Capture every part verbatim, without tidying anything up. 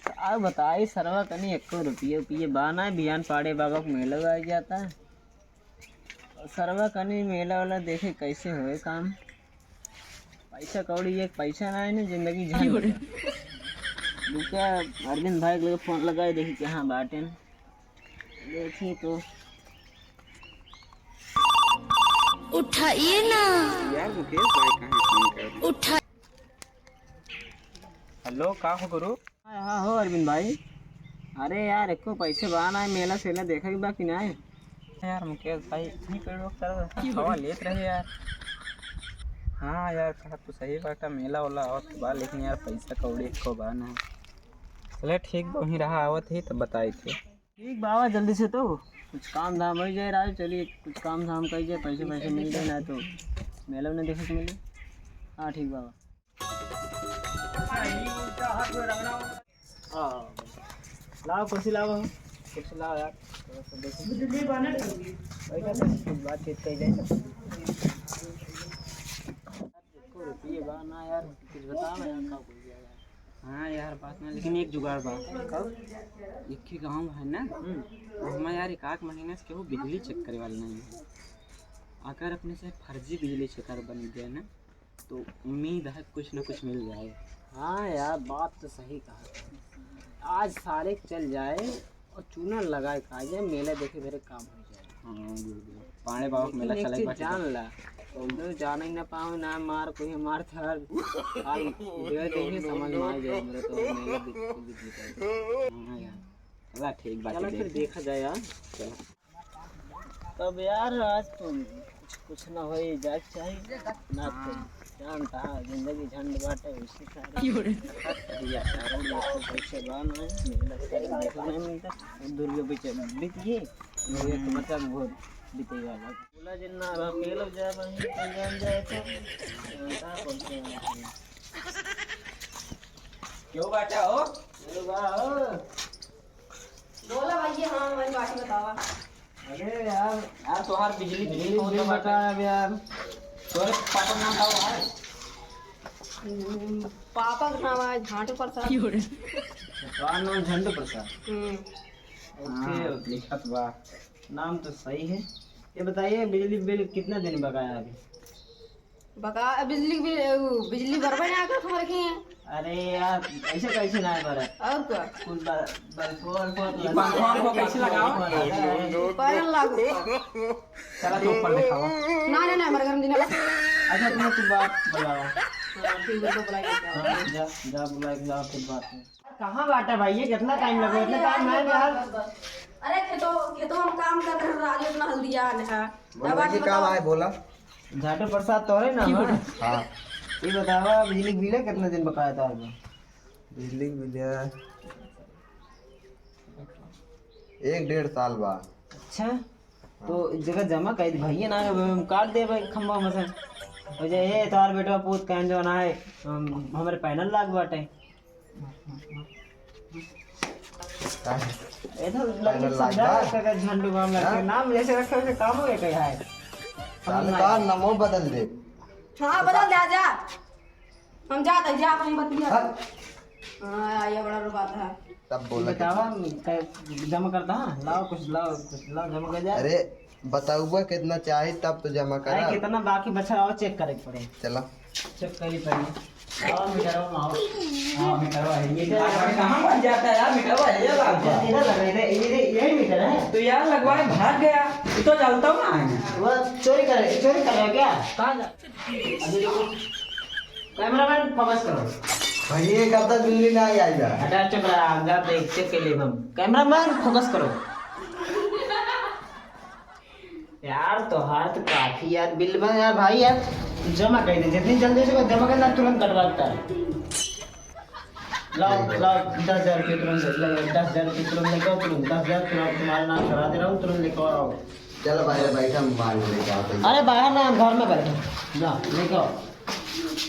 का बताई सरवा कनी एको रुपये उपिये बा ना, बिहान पाड़े बाबा क मेला आ जाता। सरवा कनी मेला वाला देखे कैसे होए काम। पैसा कौड़ी एक पैसा ना है ना, जिंदगी झंड बा। रुका, अरविंद भाई के लगे फोन लगाए, देखी कहाँ बाटेन। देखी तो। उठाइए ना। यार मुकेश भाई कहाँ फोन कर रहे हैं? उठा। हेलो, का हो गुरु? हाँ, हाँ, हो अरविंद भाई। अरे यार, एको पैसे बा ना, मेला सेला देखे के बा कि ना? यार मुकेश भाई, इतनी पेड़ वक्त तरह हवा लेत रहे यार। हाँ यार, कहा तू सही बात है, मेला वाला आवत बा, लेकिन यार पैसा कौड़ी एको बा ना। चले ठीक बा, वहीं रहा, आवत ही तब बताई थे। ठीक बा, आवा जल्दी से तो, कुछ काम धाम हो जाए राजू, चलिए कुछ काम धाम कर जाए, पैसे पैसे मिल जाए ना तो मेला उन्हें देखे के मिले। हाँ ठीक बा। हाँ। लाओ कुर्सी लाओ, कुर्सी लाओ यार, थोड़ा सा देखो। बैठा तो कुछ बातचीत कही जाए सब। एको रुपये बा ना यार, कुछ बताओ ना यार, का बोल दिया यार। हाँ यार, बात ना, लेकिन एक जुगाड़ बा। कब? एक ही गाँव है ना, हम्म। वहाँ यार एक आध महीना से केहू बिजली चेक करे वाला नहीं है। अगर अपने से फर्जी बिजली चेकर बन गया ना, तो उम्मीद है कुछ ना कुछ मिल जाए। हाँ यार, बात तो सही कहा। आज सारे चल जाए और चूना लगाए खा जाए, मेला देखे मेरे काम हो जाए। हाँ, बिल्कुल। पाड़े बाबा के लेकिन मेला एक चले चीज बाटे जान ला, तुम तो जाने ही ना पावे, ना मार कोई मार थार। आज देख देंगे, समझ में आ जाए मेरे तो मेला बिल्कुल भी जीता है। हाँ यार, चला ठीक बात चला है, फिर देख। देखा जाए यार। चला। तब यार आज तो कुछ, कुछ ना होई, जाए के चाही ना तो। हाँ। जानता है जिंदगी झंड बाटे, उसी कारण। क्यों रे? यार, सारे लोग तो पैसे बा ना, मेला से देखो नहीं मिलता। दुर्गा बीच बीत गई, मेरे तो बच्चा बहुत बीतेगा। बोला जिन्ना अब अकेले जाए बनी, तो जान जाए तो, जानता है कौन से। क्यों बाटा हो? क्यों बा हो? बोला भैया, हाँ, हमारी बात बतावा। अरे यार, यार, तोहार बिजली बिल बिजली बहुत बिल बता। बता अब यार। तोरे पापा का नाम का है? हम्म, पापा का नाम है झांटू प्रसाद। तोहार नाम झंडू प्रसाद? हम्म। ओके, हाँ। लिखत बा। नाम तो सही है। ये बताइए, बिजली बिल कितना दिन बकाया है अभी? बका-, बिजली बिल, उ, बिजली बरबे ना करत हमारे के। अरे यार, ऐसे कैसे ना बरत? और का? कुल बर-, बल्ब, बल्ब, ये पंखा, पंखा कैसे लगाओ? पैनल लागू। चला तो ऊपर दिखावा। ना, ना, ना, हमारे घर में नहीं लगा। अच्छा, तुम्हें तू बाप बुलावा। हाँ, ठीक है, तो बुलाइए। हाँ, जा, जा बुला के लाओ, फिर बात में। कहाँ बाटा भाई, ये कितना टाइम लगे, इतना टाइम नहीं यार। अरे खेतो, खेतो हम काम कर रहे हैं, राजू इतना हल्दिया ने है। बोलो तब भाई, आज ये काम बताओ। आए, बोला। झाटू प्रसाद तोहरे नाम है? हाँ। ये बतावा, बिजली के बिल है, कितना दिन बकाया था आपका? बिजली के बिल है, एक डेढ़ साल बा। अच्छा, तो जगह जमा कर दे भैया ना, हम काट दे भाई खंभा में से। और जे, "ए, तोहार बेटवा पूत कहन जो ना है, हम, हमरे पैनल लाग बाटे।" काहे? ए तो लड़की पैनल लाग समझा बा? रखा है, झंडू बाम लड़के हाँ? नाम जैसे रखा है, काम हो गया कहीं है। साले समझ में का आया? नामो बदल दे। हाँ, बदल दे, जा। हम जात है, जा, कहीं बतिया। हट। हाँ, ये बड़ा बात है। तब बोला बतावा, कितना? कै-, जमा करता, हाँ? लाओ, कुछ लाओ, कुछ लाओ, जमा कर जा। अरे, बताउबा कितना चाही, तब तो जमा करा। अरे, कितना बाकी बचा, और चेक करे के पड़े। चला। चेक करी पड़ी। आओ, मीटरवा में आओ। हाँ, मीटरवा है, ये मीटरवा। कहाँ बन जाता है यार, मीटरवा है, ये बात है। इधर लगा, इधर, इधर, यही मीटर है। तो यार, लगवाए भाग गया, ये तो जलता हुआ है। वो चोरी कर, चोरी कर रहे हो क्या? कहाँ जा-, अभी रुको। कैमरामैन, फोकस करो। भैया, कब तक बिजली ना आई, आई बा? हटा, चुप रहा, हम जा देख, चेक कर लेब हम। कैमरामैन, फोकस करो। यार, तोहार तो काफी यार, बिल बन यार, भाई यार, जमा कर दे, जितनी जल्दी से जमा करना, तुरंत कटवा देता है। लाओ, लाओ, दस हजार रुपये तुरंत से, लाओ, दस हजार रुपये तुरंत लेके आओ, तुरंत दस हजार तुरंत तुम्हारा नाम करा दे रहा हूँ, तुरंत लेके आओ। चलो बाहर बैठा, मोबाइल लेके आओ, तो। अरे बाहर ना, हम घर में बैठे। जा, लेके आओ,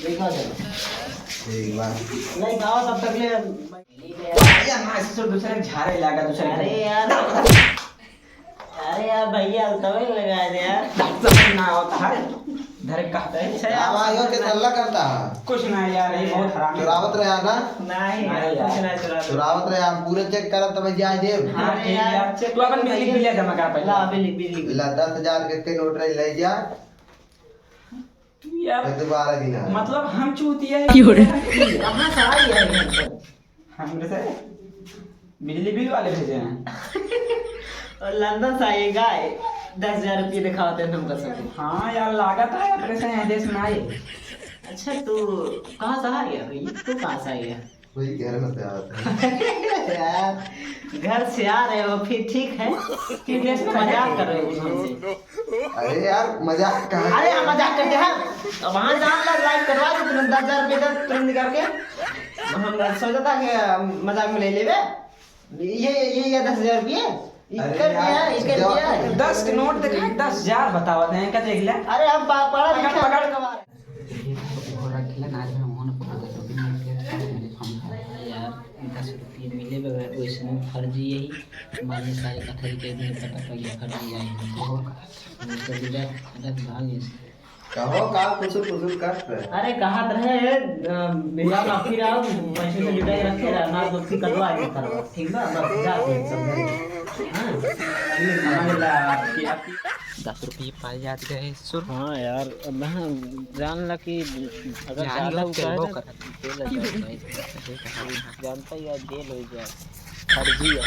लेके आओ, चलो। ठीक बा। लेके आओ, तब तक ले। भैया, ना, इससे दूसरे के झारे लागा, दूसरे के। अरे यार, अरे यार, भैया, तवे लगा दे यार। समझ ना होता है। धरे कहते हैं। अच्छा यार, का भाई, और के तल्ला करता है? कुछ ना यार, ये बहुत हरामी। चुरावत रहा ना? नहीं यार, नहीं यार। कुछ ना चुरावत। चुरावत रहा, हम पूरे check करब तब जाए देब। हाँ, अरे ठीक यार, यार। Check तू अपन करब बिजली भैया। बिल जमा कर पहले। ला, बिजली, बिजली। ला, दस हजार के नोट रही, ले जा। तू यार, फिर दोबारा गिना। मतलब हम चूतिया है। क्यों रे? कहाँ से आई है ये सब? हमरे से बिजली बिल वाले भेजे हैं। और लंदन से आइएगा, दस हजार रुपये दिखाते हैं हमका सब। हाँ यार, लागत है अपने से यहाँ देश में आए। अच्छा, तू कहाँ से आ गया भाई? तू कहाँ से आ गया? वही घर में से आवत है। यार, घर से आ रहे हो, फिर ठीक है। फिर देश में मजाक कर रहे हो हमसे। अरे यार, मजाक कहाँ अरे, हम मजाक करते हैं। अब वहाँ जान ला, live कटवा दे तुरंत, दस हजार रुपये दे, तुरंत निकाल के। हम सोचा था कि मजाक में ले लेवे। ये, ये, ये, ये दस हजार रुपये। अरे इकर यार, दिया, इकर जब दिया। दस के नोट दिखाए, दस हजार बतावत हैं, इनका देख ले। अरे, हम पा-, पढ़ा पकड़, लिखा पकड़। गवार। ये तो हो रखिला, आज में मोहन पकड़ के तो भी नहीं किया, सारे मेरे फोन का। यार, दस रुपये मिले बगैर वैसे में फर्जी यही, माने सारे कथई के भी पता पड़ गया, फर्जी आई है। तो वो तो बिना गलत भाग नहीं सकते। कहो का कुसुर कुसुर करत रहे? अरे, कहत रहे, अ, भैया माफी रहो, पैसे से जुटाई रखे रहा, ना तो फिर कटवा के करवा, ठीक बा? बस, जा दे सब घर। हाँ? ये समझ ला आपकी, आपकी। दस रुपये पाए जात गए, सुर। हाँ यार, अब हाँ, जान ला कि अगर जान ज्यादा ला, उठाए चलबो ना, करत। जेल हो जाए भाई। जानता ही है, जेल हो जाए। फर्जी है।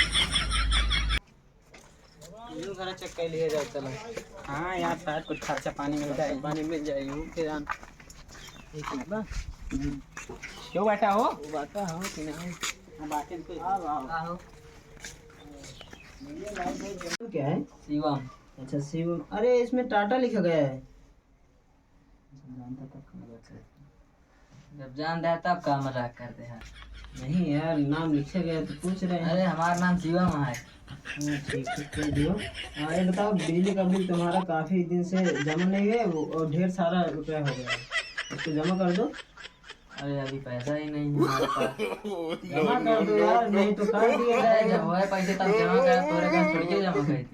यूं घरा check कर लिए जाए, चलो। हाँ यार, शायद कुछ खर्चा पानी मिल जाए। पानी मिल जाए, यूं के जान। एक मिनट ना। हम्म। क्यों बैठा हो? वो बात है, हाँ कि नहीं? हाँ, बातें तो आओ, आओ। आओ। क्या है? शिवम। अच्छा, शिवम। अरे, इसमें टाटा लिखा गया है। जानता तब का मजाक करते हैं। जब जान रहा तब का मजाक करते हैं। नहीं यार, नाम लिखे गए तो पूछ रहे हैं। अरे, हमारा नाम शिवम है। हाँ, ठीक, ठीक, कह दियो। हाँ, ये बताओ, बिजली का बिल तुम्हारा काफी दिन से जमा नहीं हुआ है, वो, और ढेर सारा रुपया हो गया है, उसको जमा कर दो। अरे, अभी पैसा ही नहीं है हमारे पास। जमा कर दो यार, नहीं तो काट दिया अरे, जाएगा। जब होए पैसे तब जमा कर, तोरे का थोड़ी के जमा कर दे।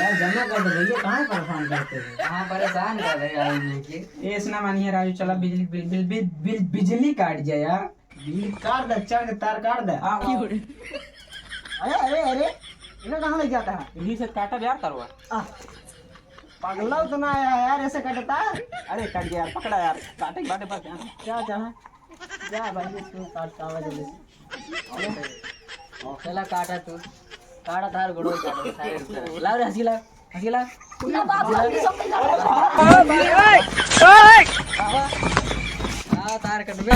यार, जमा कर दो भैया, काहे परेशान करते हो? हाँ, परेशान कर रहे हैं आदमी के। ऐस ना मानिए राजू, चला बिजली बिल, बिल, बिल, बिल, बिजली काट जाए यार। बिजली काट दे, चढ़ के तार काट दे। हाँ, हाँ। अरे, अरे, अरे, इन्हें कहाँ ले जाता है? यही से काटा यार तरवा। आ, पगला तो ना आया यार, ऐसे कटता? अरे कट गया यार, पकड़ा यार, काटे के बाटे पर क्या? क्या चाहे? जा भाई, तू काट का आवाज दे। चला काटा तू, काटा तार गोड़ो काटा, सारे रुक जा। लाओ रे, हंसी ला, हंसी ला। ना बाप, हंसी ला। ये सब नहीं करता। हाँ, तार कट गया।